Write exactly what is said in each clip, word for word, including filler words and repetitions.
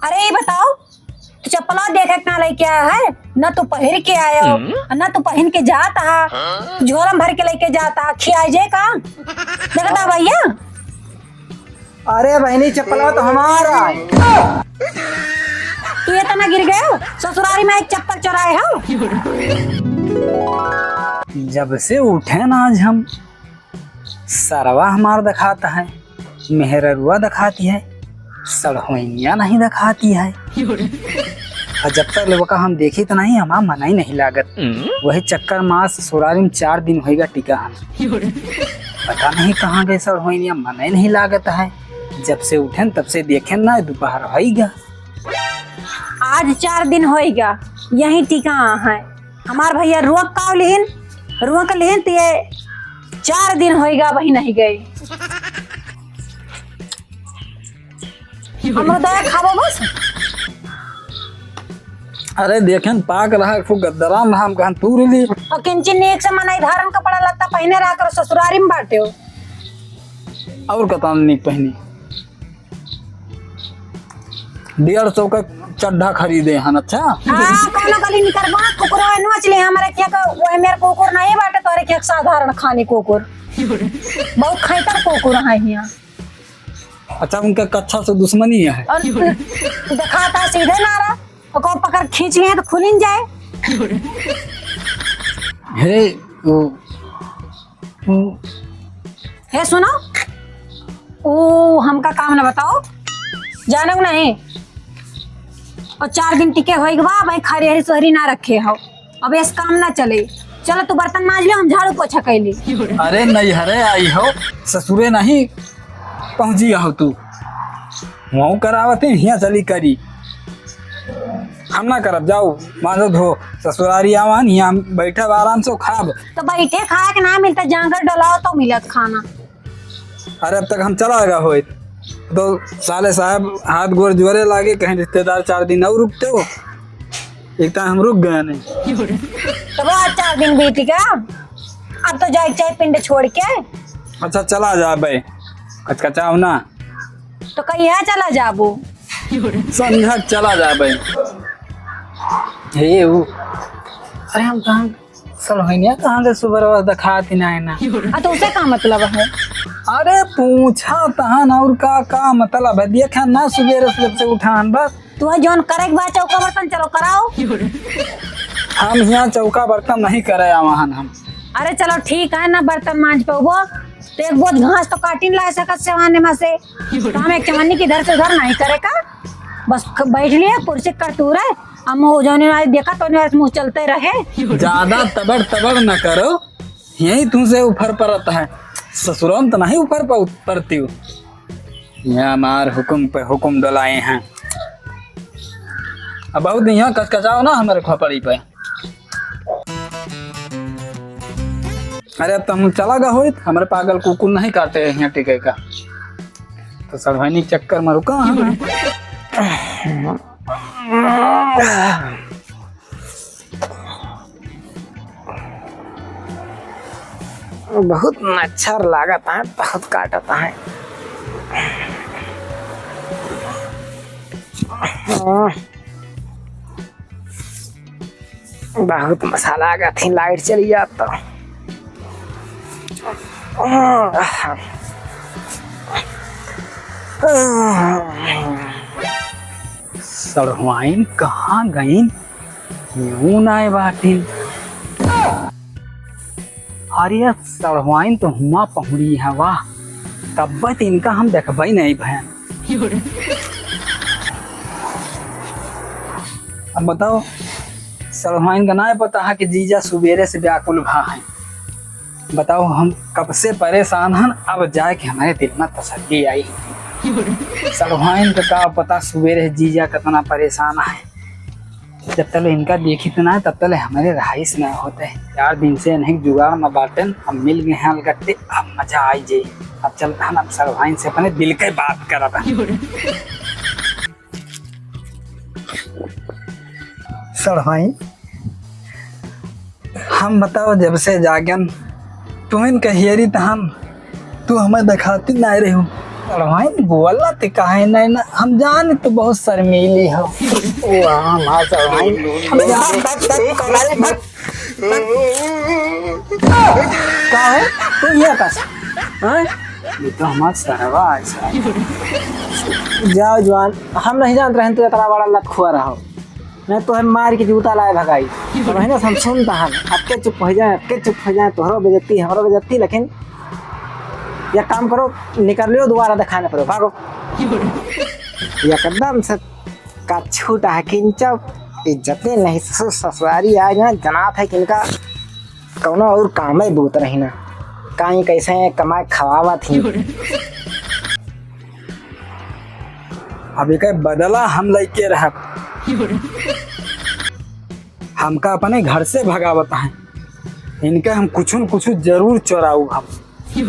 अरे, ई बताओ, तू चप्पलवा देखे के ना लइके आया है, ना तू पहिर के आया हो, हम्म। ना तू पहिन के जात हा, झोला में भर के लइके जात हा, खियाई जे का? देखता भइया? अरे बहिनी, चप्पलवा तो हमार है। तू एतना गिर गयो, ससुरारी में एक चप्पल चोराए हो। जब से उठे ना आज हम, सरवा हमार देखात है, मेहररुआ देखाती है, सड़होइनिया नहीं देखाती है। और जब तक लोग का हम देखी तो नहीं, हमार मन ही नहीं लागत। वही चक्कर में आज ससुरारी में चार दिन होइगा टिका हम। पता नहीं कहाँ गए सड़होइनिया, मन ही नहीं लागत है। जब से उठेन तब से देखेन ना, दोपहर होइगा। आज चार दिन होइगा यही टिका है। हमार भइया रुआ का लिहिन, रुआ का लिहिन, तो ये चार दिन होइगा, वही नहीं गए। हमरो दया खाबो बस। अरे देखेन, पाक रहा, खूब गद्दरान रहा, हम कहन तूर ली। और किंची नीक से मनई धारन कपड़ा लत्ता पहिने रहा करो, ससुरारी में बाटे हो। और कतान नीक पहिनी। डेढ़ सौ का चड्ढा खरीदे हन, अच्छा? हाँ, कौनो गली निकरबा, कुकुरो एनो अचले, हमरे क्या का, वह मेरे कुकुर नहीं बाटे, तोरे क्या साधारण खानी कुकुर। बहुत खैतर कुकुर है हियाँ। अच्छा, उनका कच्छा से दुश्मनी है? और दिखाता सीधे नारा, ओको पकड़ खींच लिए तो खुलिन जाए। हे, वो, वो। हे सुनो, ओ हमका काम ना बताओ, जानो नहीं। और चार दिन टिके होइगा बा, भाई खरी हरी सोहरी ना रखे हो। अब ऐस काम ना चले। चलो, तू बर्तन मांज ले, हम झाड़ू पोछा कैली। अरे नैहरे आई हो, ससुरे नहीं पहुँची हो तू। वहूँ करावत है, हियाँ चली करी। हम ना करब, जाओ मांजो धो। ससुरारी आवन, हियाँ हम बैठब आराम से खाब। तो बैठे खाए के ना मिलता, जांगर डोलाओ तो मिलत खाना। अरे अब तक हम चला गया होइत तो साले साहब हाथ गोड़ जोरे लागे, कहीं रिश्तेदार चार दिन और रुकते हो, एक तो हम रुक गए नहीं। तो वो आज चार दिन बीत गया, अब तो जाए चाहे पिंड छोड़ के। अच्छा चला जा बे, कचकचाओ ना। तो कहिया चला जाबो? संझा के चला जा बे। हे ऊ, अरे हम कहाँ सड़होइनिया कहाँ से सुबह रोज दिखाती ना है ना। आ, तो उसे का मतलब है? अरे पूछा तहन और का, का मतलब है? देखा ना सुबेरे से जब से उठान बस। तू है जौन करे के बाद चौका बर्तन चलो कराओ। हम यहाँ चौका बर्तन नहीं करे आवा हन हम। अरे चलो ठीक है ना, बर्तन मांज पउबो तो एक बोझ घास तो काटिन ला सकत से वहां में से। काम एक चवन्नी की इधर से उधर नहीं करे का, बस क-, बैठ लिए कुर्सी कर तू रहे। हम वो जौने वाले देखा तो वाले मुंह चलते रहे। ज्यादा तबड़ तबड़ न करो, यही तुमसे ऊपर परत है, ससुरों में तो नहीं ऊपर प-, परती हूँ। यहाँ हमार हुकुम पे हुकुम डोलाए हैं। अब बहुत यहाँ कचकचाओ ना हमारे खोपड़ी पे। अरे अब तो हम चला गा होइत, हमारे पागल कुकुर नहीं काटे हैं यहाँ टिके का। तो सड़होइनी के चक्कर में रुका है। बहुत मच्छर लागत है, बहुत काटत है। बहुत मसाला आ गया थी, लाइट चली जात तो। सड़हुआइन कहाँ गइन? यूं नाय बाटिन। अरे सड़हुआइन तो हुआ पहुड़ी है, वाह, तब्बत इनका हम देखबे नहीं भयन। अब बताओ, सड़हुआइन का नाय पता है कि जीजा सुबेरे से व्याकुल भा है। बताओ, हम कब से परेशान हन, अब जाए के हमारे दिल में तसल्ली आई। सड़हुआइन का का पता सुबेरे जीजा कितना परेशान है। जब तले इनका देखी तो ना, तब तले हमारे रहाइश ना होते। चार दिन से इन्हें जुगाड़ में बाटन, अब मिल गए हैं अलगट्टे, अब मजा आई जाई। अब चलता हन, अब सड़हुआइन से अपने दिल के बात करत हन। सड़हुआइन, हम बताओ जब से जागन, तुहिन कहियरी तहन, तू हमें देखाती ना रही हो। अरे भाई, बोला ते काहे नहीं ना, हम जाने तो बहुत शर्मीली हो। वाह, माँ चढ़ाई। हम जान तक, तक, तक, तक। का है? तू ये का? हाँ? ये तो हमार सरवा है, साला। जाओ जवान, हम नहीं जानत रहन तू इतना बड़ा लतखुआ रहो। नहीं तो हम मार के जूता लाए भगाई। तो बहने हम सुनता हन, अबके चुप हो जाए, अबके चुप हो जाए, तोहरो बेइज्जती, हमरो बेइज्जती, लेकिन एक काम करो, निकल लियो, दोबारा दिखाने पड़ो, भागो। एकदम से का छूटा है किंचब, इज्जते नहीं, ससुर ससुरारी आ गया, जनात है कि इनका कौनो और कामे बूत रही ना, काई कैसे कमाए खवावत ही। अब एकर बदला हम लइके रहब। हमका अपने घर से भगावत हैं, इनके हम कुछ न कुछ जरूर चोराऊ हम। ई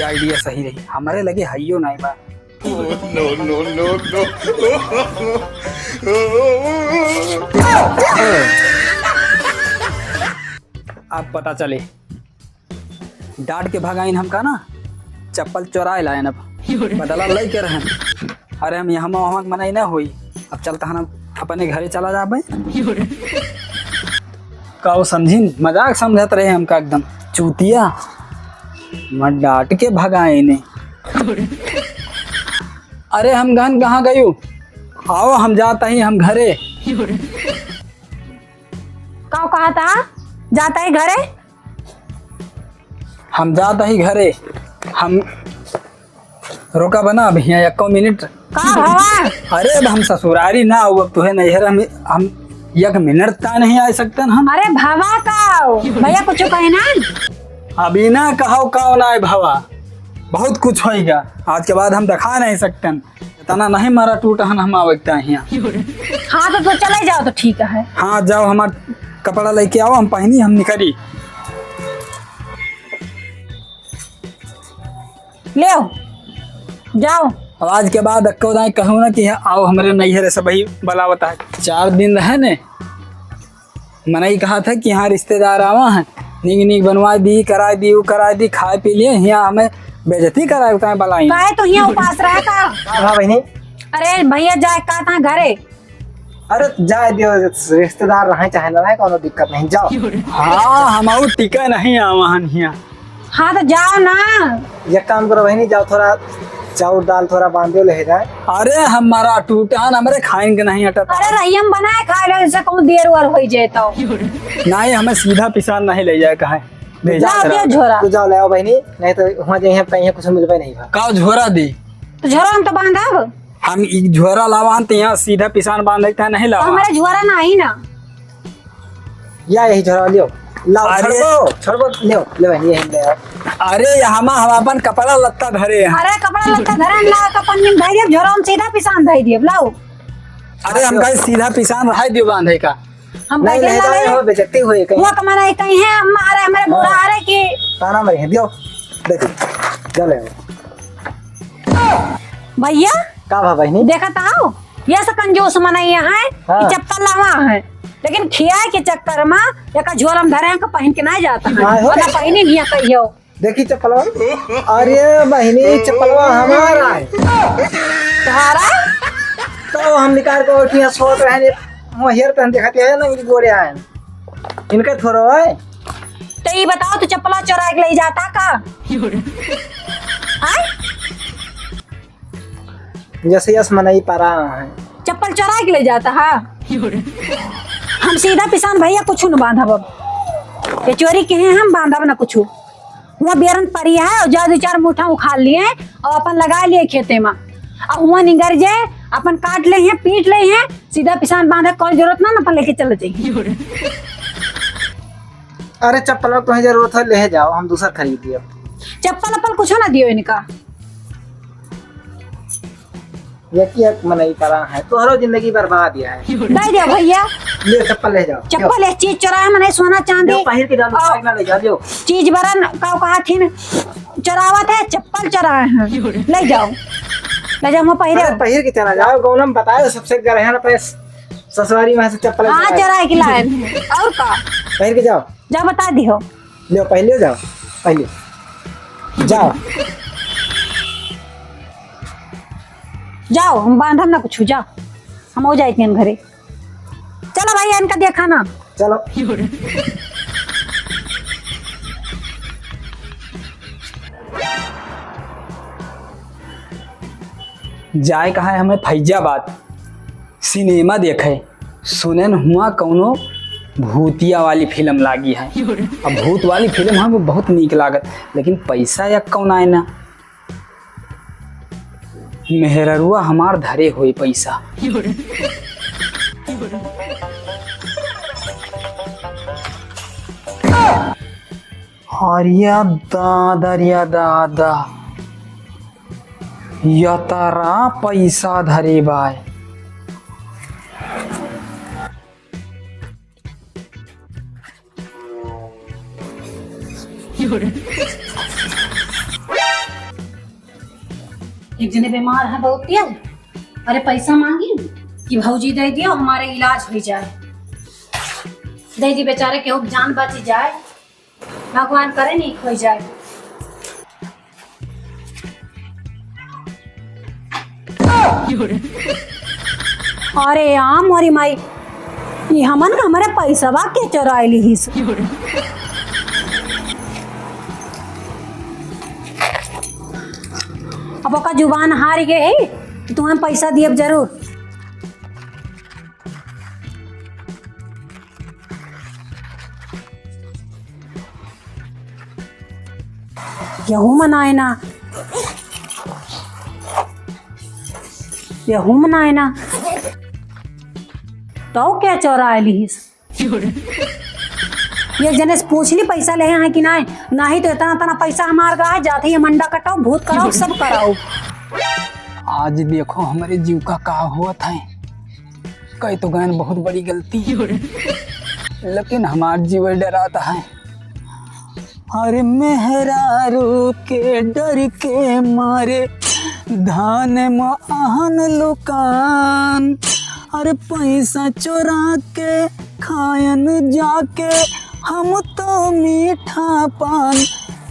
idea सही रही, हमारे लगे हइयो नहीं बा। No, no, no, no। अब पता चले, डांट के भगाइन हमका ना, चप्पल चोराए लायन अब, बदला लइके रहन। अरे हम यहाँ वहाँ मनाई ना होई, अब चलता हम अपने घरे चला जाबे। का वो समझिन, मजाक समझत रहे हमका एकदम चूतिया। मैं डांट के भगाए ने। अरे हम गहन कहाँ गयू? आओ हम जाता ही हम घरे। का कहा था? जाता ही घरे? हम जाता ही घरे। हम रुका बना अब हियाँ एको मिनट। का भवा? अरे अब हम ससुरारी ना आऊ, अब तुहे नैहर हम, हम एक मिनट ता नहीं आ सकतन हम। अरे भवा का हो? भैया कुछ कहे ना? अभी ना कहो का ना है भवा, बहुत कुछ होइगा। आज के बाद हम दिखा नहीं सकतन, इतना नहीं मारा टूट हन हम आवकता हियाँ। हाँ तो, तो चले जाओ तो ठीक है। हाँ जाओ, हमार कपड़ा लेके आओ, हम पहनी, हम निकली। लेओ, जाओ। अब आज के बाद अक्को दाई कहूँ ना कि आओ हमरे नैहर से भाई बुलावत है। चार दिन रहे ने, मनई कहा था कि यहाँ रिश्तेदार आवा है, नीक नीक बनवा दी, करा दी, उ करा दी, खाए पी लिए, यहाँ हमें बेइज्जती कराए उताए बलाई। काहे तो यहाँ उपास रहा का? का भा बहिनी? अरे भैया जाए का था घरे? अरे जाए दियो, रिश्तेदार रहे चाहे ना रहे, कोनो दिक्कत नहीं, जाओ। हाँ, हम और टिका नहीं आवा हन हियाँ। हाँ तो जाओ ना। एक काम करो बहिनी, जाओ थोड़ा चाउर दाल थोड़ा बांध दो, ले जाए। अरे हमारा टूटन, हमरे खाइन के नहीं अटत। अरे रहियम बनाए खा लो, इससे कहूँ देर वर होई जाए तो। नहीं, हमें सीधा पिसान नहीं ले जाए कहे। ले जाओ, जाओ, दे दे। झोरा। तू जाओ ले आओ बहिनी, नहीं तो वहाँ जाइए कहीं कुछ मिलबे नहीं भा। का झोरा दी? तो झोरा हम तो बांधब। हम ई झोरा लावान त यहाँ सीधा पिसान बांधे के नहीं तो लावा। हमारे झोरा ना आई ना। या यही झोरा लियो। लाओ, अरे। छोड़बो, छोड़बो, लियो, ले बहिनी, यही ले आओ। अरे, यहाँ हम अपन कपड़ा लत्ता धरे हैं। अरे, कपड़ा लत्ता धरे हैं, लाओ, तो पन्नी में धर दियो, झोरा में सीधा पिसान धर दियो, लाओ। अरे, हम कहे सीधा पिसान रहा दियो बांधे का। हम नहीं, कहे नहीं, ला नहीं, ले। हो, बेइज्जती हुई कहीं। वो कमाना ही कहीं है, हम, अरे, हमारे हाँ। बुरा आ रहे कि ताना मरे हैं, दियो, दे दे, जा ले आओ। भैया, का भा बहिनी? देखत आओ, ये से कंजूस मनई है हाँ। कि चप्पल लावा है, लेकिन खियाए के चक्कर में एका झोला में धरे हैं, पहन के नहीं जाता है, हाँ, हो। और ना पहनी नहीं है कहियो। देखी चप्पलवा, अरे बहिनी, चप्पलवा हमारा है। तुम्हारा? तो हम निकाल के उठिया सोच रहे हैं, हम हेयर पहन दिखाते हैं ना, इनकी गोरे आए, इनका थोड़ा है। तो ये बताओ, तू चप्पला चोरा के ले जाता का? आय? जैसे यस मनई परा है। चप्पल चोरा के ले जाता है? हम सीधा पिसान भैया कुछ न बांधब अब। ये चोरी के हैं हम, बांधब ना कुछ। वहाँ बेरन परी है और जा दो चार मुठा उखाड़ लिए और अपन लगा लिए खेते में। और वहाँ निगर जे अपन काट ले हैं, पीट ले हैं, सीधा पिसान बांधे, कोई जरूरत ना, ना अपन लेके चले जाइए। अरे चप्पल तो जरूरत है, ले जाओ, हम दूसरा खरीद दिए। चप्पल अप्पल कुछ ना दियो इनका। एक ही एक मनई करा है, तोहरो जिंदगी बर्बाद है। दे दे भैया। ले चप्पल ले जाओ। चप्पल एक चीज चोराए, मने सोना चांदी। ले पहिर के जाओ, और साइड ना ले जाओ, ले। चीज बरन का कहा थिन चोरावत है, चप्पल चोराए हैं। ले जाओ। ले जाओ, मैं पहिरे। अरे पहिर के चला जाओ, गौनम बताओ सबसे गरहन पे ससुरारी में से चप्पल हाँ, चोराए। चोराए के लाए हैं। और का? पहिर के जाओ। जा बता दियो। लियो, पहले जाओ, पहले जाओ। जाओ, हम बांधब ना कुछ, जाओ, हम हो जाए घरे। चलो भाई, इनका देखा ना। चलो। जाए कहाँ है हमें फैजाबाद, सिनेमा देखे। सुनेन हुआ कौनो भूतिया वाली फिल्म लागी है। अब भूत वाली फिल्म हमको बहुत नीक लागत, लेकिन पैसा या कौन आए ना। मेहररुआ हमार धरे होई पैसा। अरे या दादा, अरे या दादा, यतरा पैसा धरे बाय। एक जने बीमार है बहुत तेज, अरे पैसा मांगी कि भौजी दे दियो, हमारे इलाज हो जाए। दे दी बेचारे के, जान बच जाए, भगवान करे नीक हो जाए। अरे आम, अरे माई, ई हमन का हमरे पैसवा के चोराइ लिहिस। अब ओका जुबान हार गए है कि तुहन पैसा दियब जरूर। यहू मनाए ना, यहू मनाए ना। तो क्या चोराइ लिहिस? एक जने से पूछ ली पैसा लेहे हैं कि नाहीं, नाहीं तो इतना इतना पैसा हमार गा है, जाते ही मंडा कटाओ, भूत कराओ, सब कराओ। आज देखो हमरे जीव का का होत है। कई तो गयन बहुत बड़ी गलती, लेकिन हमार जीव डरात है। अरे मेहरारू के डर के मारे धान में आहन लुकान। अरे पैसा चोरा के खायन जाके हम तो मीठा पान।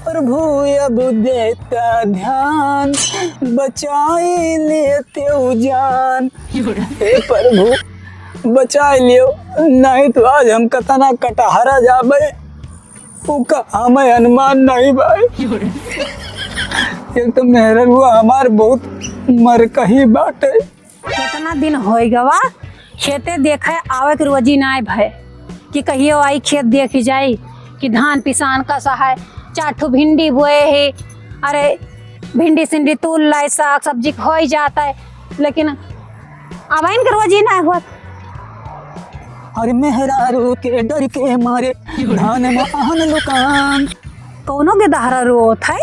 प्रभु अब देता ध्यान, बचाई लेते उ जान। हे प्रभु, बचाई लियो, नहीं तो आज हम कतना कटहरा जाबे, उका हमें अनुमान नहीं भाई। एक तो मेहररुआ हमार बहुत मरकही बाटे। केतना दिन होइ गवा, खेते देखे आवे के रोजी नाय भय कि कहियो आई खेत देखि जाई कि धान पिसान कसा है, चार ठो भिंडी बोए है। अरे भिंडी सिंडी तूल लाई, साग सब्जी होइ जात है, लेकिन अब इनके रोजी नाय होत। अरे मेहरारू के डर के मारे धान में आहन लुकान। कौनो गेदहरा रोत है?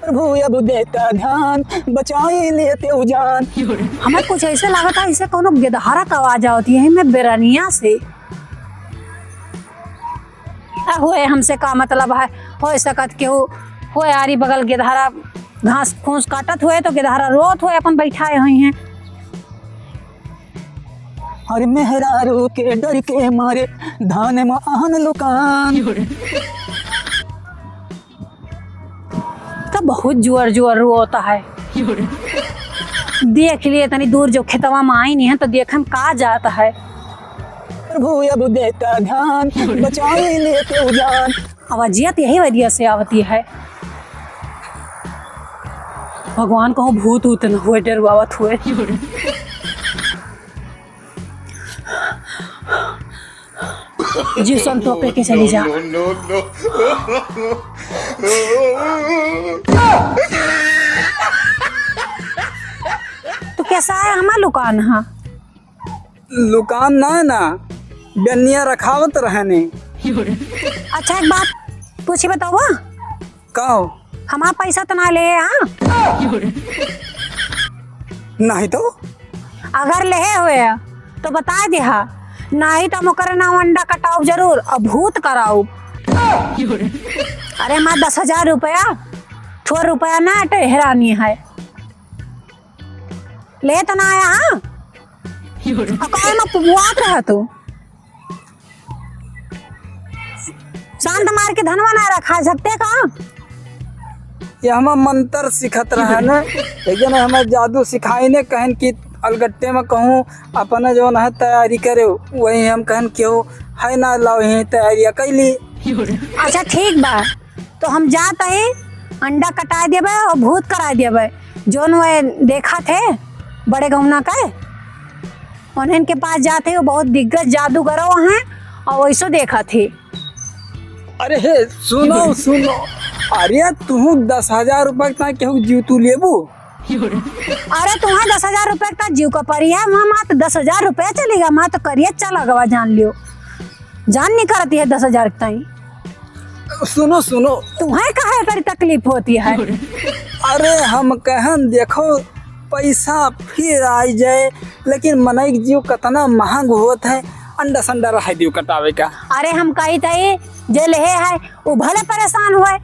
प्रभु अब देता ध्यान, बचाई लेते उ जान। हमें कुछ ऐसे लागत है, इसे कौनो गेदहरा का आवाज आवत है, हमें बेरनिया से। आ, होए, हमसे का मतलब है, होइ सकत केहू, होए आरी बगल गेदहरा घास फूस काटत होए तो गेदहरा रोत होए, अपन बैठाए होइहैं। अरे मेहरारू के डर के मारे धान में आहन लुकान। तो बहुत जोर जोर रोता है। देख लिए तनी दूर जो खेतवा में आई नहीं है तो देखे में का जात है। प्रभु अब देता ध्यान, बचाई लेते उ जान। आवाजिया तो यही वजह से आवती है। भगवान कहूँ भूत उत न हुए, डरवावत हुए। जी संतोष के चली जा। No, no, no, no। तो कैसा है हमार लुकान? हाँ, लुकान ना है ना, बेनिया रखावत रहने। अच्छा एक बात पूछी बतावा। का हो? हमार पैसा तो ना ले, हाँ? नहीं तो? अगर लेहे हुए तो बता दिहा, नहीं तो हम ओकरे नाम अंडा कटाउब जरूर और भूत कराउब। अरे हमार दस हजार रुपया, थोड़ा रुपया ना अटे, हेरानी है। ले तो ना आया, हाँ? और काहे में पुपुआत रहा तू? शांत मार के धनवा ना रखा, झपटे का? कि हम मंतर सीखत रहन। एक जन हमें जादू सिखाइने, कहन कि अलगट्टे में कहूँ अपना जौन है तैयारी करे, वही हम कहन केहू है ना, लाओ यही तैयारी कैली। अच्छा ठीक बा, तो हम जात ही अंडा कटाए देबे और भूत कराए देबे। जौन वह देखत है बड़े गौना के, उन्हन के पास जात ही, वो बहुत दिग्गज जादूगरो हैं और वैसो देखत ही। अरे हे, सुनो, सुनो। अरे, तुहूँ दस हजार रुपया के ताई केहू जीव तू लेबू? अरे, तुहूँ दस हजार रुपया के ताई जीव का परी है, वहाँ मात्र दस हजार रुपया चलेगा, मात्र करिए चला गवा, जान लियो। जान नहीं करती है दस हजार के ताई। सुनो, सुनो। तुहैं काहे करी तकलीफ होती है? अरे, हम कहन, देखो, पैसा फिर आई जाए, लेकिन मनई के जीव कितना महंग होत है, अंडा संडा रह दियो कटावे का। अरे, हम कही तई, जे लेहे है, वो भले परेशान हुए।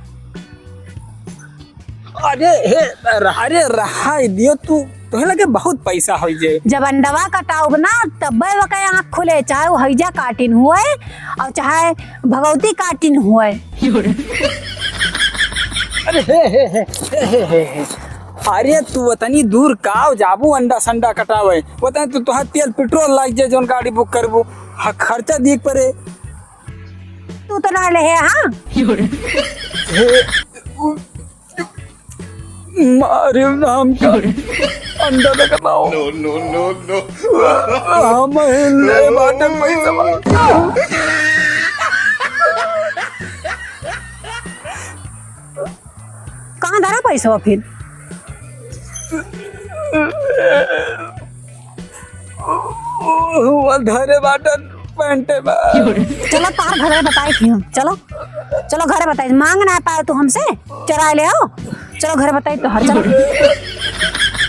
अरे, हे, अरे, रहाई दियो तू, तोहे लगे बहुत पैसा होई जे। जब अंडवा कटाउब ना, तब्बे ओके आँख खुले, चाहे वो हैजा काटिन हुए और चाहे भगवती काटिन हुए। अरे, हे, हे, हे। अरे, तू वतनी दूर काव जाबू अंडा संडा कटावे, वतनी तू, तोहार तेल पेट्रोल लाग जाए, जौन गाड़ी बुक करबू, ह-, खर्चा दिए के परे। तू तो ना लेहे, हाँ? हे, मारे राम का अंडा देखत आओ। No, no, no, no। हम ही ले बाटे पैसा। कहाँ धरा पैसा फिर? वो धरे बाटन पैंटे में। चलो, तार घरे बताई थी हम। चलो, चलो, घरे बताई। मांग ना पाए तू हमसे, चुराए ले आओ। चलो, घरे बताई तो हर, चलो।